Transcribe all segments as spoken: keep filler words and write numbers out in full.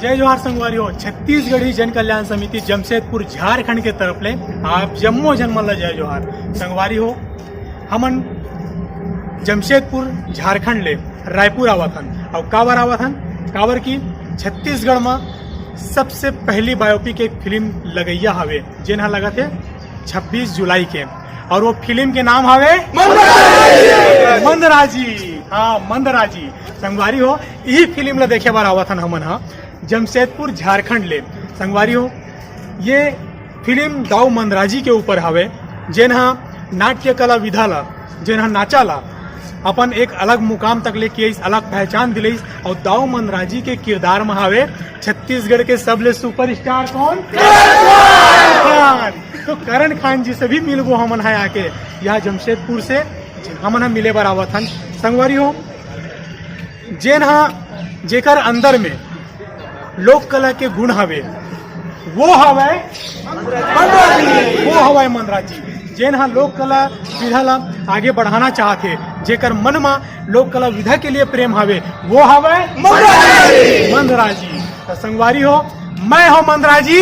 जय जोहार संगवारी हो। छत्तीसगढ़ी जन कल्याण समिति जमशेदपुर झारखंड के तरफ ले आप जम्मो झन मन ला जय जोहार। संगवारी हो, हमन जमशेदपुर झारखंड ले रायपुर आवत हन। अउ काबर आवत हन? काबर कि छत्तीसगढ़ म सबसे पहली बायोपिक एक फिल्म लगइया हवे, जेन ह लगत हे छब्बीस जुलाई के, अउ वो फिल्म के नाम हवे मंदराजी। हाँ, मंदराजी। संगवारी हो, यही फिल्म ला देखे बर आवत हन हमन ह जमशेदपुर झारखंड ले। संगवारी हो, ये फिल्म दाऊ मंदराजी के ऊपर हवे, जेन ह नाट्य कला विधा ला, जेन ह नाचा ला अपन एक अलग मुकाम तक लेके आइस, अलग पहचान दिलइस। अउ दाऊ मंदराजी के किरदार म हवे छत्तीसगढ़ के सबले सुपरस्टार कौन? करण खान। तो करण खान जी से भी मिलबो हमन ह आके, यहाँ जमशेदपुर से हमन ह मिले बर आवत हन। संगवारी हो, जेन ह, जेकर अंदर में लोक कला के गुण हवे, वो हवय, वो हवय मंदराजी। जेन ह लोक कला विधा ला आगे बढ़ाना चाहत हे, जेकर मन म लोक कला विधा के लिए प्रेम हवे, वो हवय मंदराजी। मंदराजी। त संगवारी हो, मैं हो मंदराजी,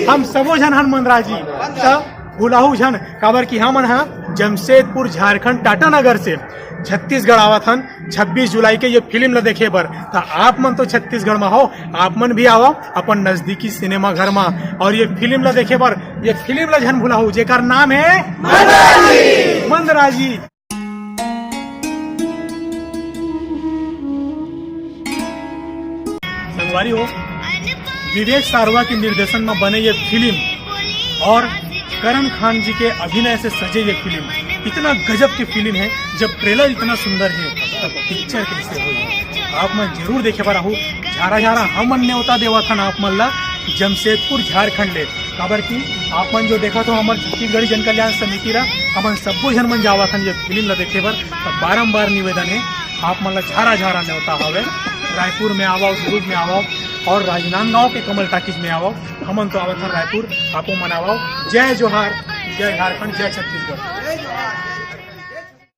हम सबो झन हन मंदराजी। त भुलाहू झन, काबर कि हमन ह जमशेदपुर झारखंड टाटानगर से छत्तीसगढ़ आवत हन छब्बीस जुलाई के ये फिल्म ला देखे बर। त आप मन तो छत्तीसगढ़ म हो, आप मन भी आवव अपन नजदीकी सिनेमा घर म अउ ये फिल्म ला देखे बर। ये फिल्म ला झन भुलाहू, जेकर नाम हे मंदराजी। संगवारी हो, विवेक सारवा के निर्देशन म बने ये फिल्म अउ करण खान जी के अभिनय से सजे ये फिल्म इतना गजब के फिल्म हे। जब ट्रेलर इतना सुंदर हे, तब पिक्चर कैसे होही? आप मन जरूर देखे बर आहू। झारा झारा हमन नेवता देवत हन आप मन ला जमशेदपुर झारखंड ले, काबर कि आप मन जो देखत हो हमर छत्तीसगढ़ी जन कल्याण समिति ला, हमन सब्बो झन मन जावत हन ये फिल्म ला देखे बर। त बारंबार निवेदन हे, आप मन ला झारा झारा नेवता हवे, रायपुर में आवव, दुर्ग में आवव अउ राजनांदगांव के कमल टाकीज में आवव। हमन तो आवत हन रायपुर, आपो मन आवव। जय जोहार, जय झारखंड, जय छत्तीसगढ़।